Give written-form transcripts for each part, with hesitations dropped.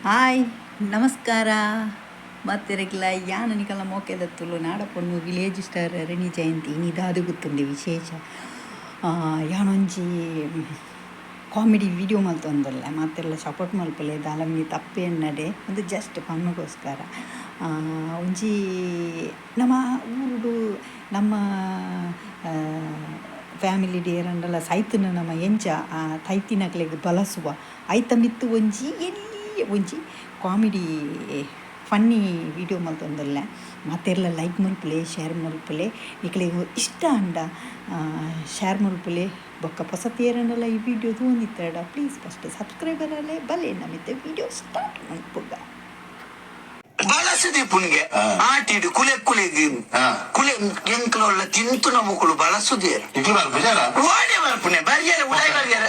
Hi, ನಮಸ್ಕಾರ ಮಾತೆರೆಗ್ಲ. ಯಾನ್ ನಿಕಲ್ನ ಮೋಕೆದ ತುಳುನಾಡ ಪೊಣ್ಣು, ವಿಲೇಜ್ ಸ್ಟಾರ್ ಅರಣಿ ಜಯಂತಿ. ಇನಿ ಗೊತ್ತುಂಡೆ ವಿಶೇಷ? ಯಾನೊಂಜಿ ಕಾಮಿಡಿ ವಿಡಿಯೋ ಮಲ್ತೊಂದುಲ್ಲೆ. ಮಾತೆರ್ಲ ಸಪೋರ್ಟ್ ಮಲ್ಪುಲೆ. ದಾಲ ಮಿನಿ ತಪ್ಪು ಎನ್ನಡೆ, ಒಂದು ಜಸ್ಟ್ ಫನ್ನುಗೋಸ್ಕರ. ಒಂಜಿ ನಮ್ಮ ಊರುಡು ನಮ್ಮ ಫ್ಯಾಮಿಲಿ ಏರಂಡಲ ಸೈತುನ ನಮ್ಮ ಎಂಚ ತೈತಿನಕ್ಲೆಗ್ ಬಲಸುವ, ಐತ ಮಿತ್ತು ಒಂಜಿ ಎಲ್ಯ ಒಂಜಿ ಕಾಮಿಡಿ ಫನ್ನಿ ವಿಡಿಯೋ ಮಲ್ತೊಂದುಲ್ಲೆ. ಮಾತೆರ್ಲ ಲೈಕ್ ಮಲ್ಪುಲೆ, ಶೇರ್ ಮಲ್ಪುಲೆ. ನಿಕ್ಲೆಗ್ ಇಷ್ಟ ಆಂಡ ಶೇರ್ ಮಲ್ಪುಲೆ. ಬೊಕ್ಕ ಪೊಸತ್ ಏರಂಡಲ ಈ ವಿಡಿಯೋ ತೂವೊಂದಿತ್ತಡ, ಪ್ಲೀಸ್ ಫಸ್ಟ್ ಸಬ್ಸ್ಕ್ರೈಬರ್ ಆಲೆ. ಬಲೆ, ನಮಿತ್ತೆ ವಿಡಿಯೋ ಸ್ಟಾರ್ಟ್ ಮಲ್ಪುಗ. ಬಳಸದೆ ಪುಣ್ಗೆ ಆಟಿಡು ಕುಲೆ ಕುಲೆಗ್ ಕುಲೆ ಎಂಕ್ಲೊಲ್ಲ ತಿಂತು ನಮುಕುಲು ಬಳಸುದೇರು. ನಿಕ್ಲು ಬರ್ಪುಜಾರ? ಓಡೆ ಬರ್ಪುನೆ, ಬರ್ಯರ ಉಡಾಯಿ ಬರ್ಯರ.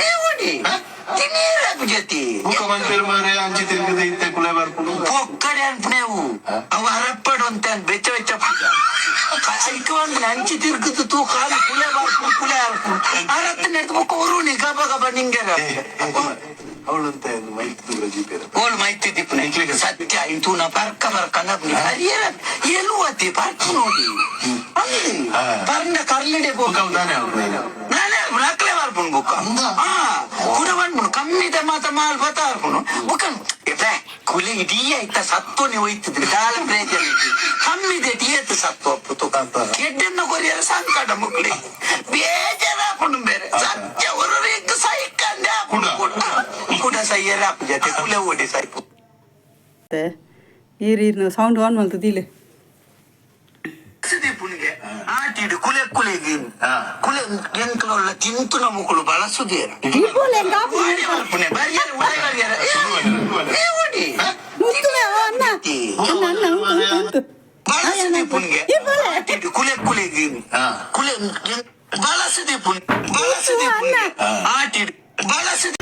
ಏ ಓಡಿ ತಿನೀರ ಪುಜತಿ. ಬುಕ್ಕ ಮನ್ಪೇರು ಮಾರೆ, ಅಂಚಿ ತಿರುಗದ ಇತ್ತೆ ಕುಲೆ ಬರ್ಪುನು. ಪೊಕ್ಕಡೆ ಅನ್ಪುನೆವು ಅವು. ಅರಪ್ಪಡು ಅಂತ ಬೆಚ್ಚ ಬೆಚ್ಚ ಪೂಜ ಐಕ ಒಂದು ಅಂಚಿ ತಿರುಗುದು ತೂ ಕಾಲು ಕುಲೆ ಬರ್ಪುನು, ಕುಲೆ ಅರ್ಪುನು ಅರತ್ತ ನೆಡ್ದು ಬೊಕ್ಕ ಒರುನಿ ಗಬ ಗಬ ನಿಂಗೆ. ಅವಳಂತ ಮೈತ್ ದೂರ ಜೀಪೇರ. ಓಲ್ ಮೈತಿ ದಿಪ್ಪುನೆ ಸತ್ಯ ಇಂತೂನ ಪರ್ಕ ಪರ್ಕ ಹರಿಯರ ಎಲುವತಿ ಪರ್ಕು ನೋಡಿ ಪರ್ನ ಕರ್ಲಿಡೆ. ಬುಕ್ಕ ದಾನೆ ಅವ್ರು? ನಾನೇ ನಕ್ಲೆ ಬರ್ಪುನು ಬುಕ್ಕ. ಹಾ, ಕುಡ ಬಂದ್ಪುನು ಕಮ್ಮಿದ ಮಾತ ಮಾಲ್ ಬತ್ತ ಬರ್ಪುನು ಬುಕ್ಕ. ಎಬೆ ಕುಲೆ ಇಡೀ ಐತ ಸತ್ವನೆ ಹೋಯ್ತದೆ. ದಾಲ ಪ್ರಯೋಜನ ಕಮ್ಮಿದೆ ಏತ್ ಸತ್ವ ಅಪ್ಪು. ಎಡ್ಡೆನ್ನ ಕೊರಿಯರ ಸಂಕಟ ಮುಕ್ಲಿ ಬೇಜಾರಾಪುಂಡು ಬೇರೆ. ಸತ್ಯ ಒರು ಸೈಕಂಡೆ ಆಪುಂಡು. ಕುಡ ಸೈಯರ ಆಪು ಜೊತೆ ಕುಲೆ ಓಡಿ ಸೈಪು. ಈರ್ ಈರ್ನ ಸೌಂಡ್ ಆನ್ ಮಲ್ತು ದೀಲೆ. ಪುಣ್ಗೆ ಆಟಿಡು ಕುಲೆ ಕುಲೆಗ್ ಕುಲೆ ಎಂಕ್ಲೊಲ್ಲ ತಿಂತು ನಮುಕುಲು ಬಳಸುದೇರು. ಓಡಿ ಬರ್ಪುನೆ ಬರ್ಯರ ಉಡಾಯಿ ಬರ್ಯರ. ಏ ಓಡಿ. ಅಣ್ಣ ಅಣ್ಣ ಅಣ್ಣ, ಉಂಟು ಉಂಟು ಉಂಟು. ಬಳಸದೆ ಪುಣ್ಗೆ ಆಟಿಡು ಕುಲೆ ಕುಲೆಗ್ ಕುಲೆ ಬಳಸದೆ ಪುಣ್ ಬಳಸದೆ ಪುಣ್ಗೆ ಆಟಿಡು ಬಳಸದೆ.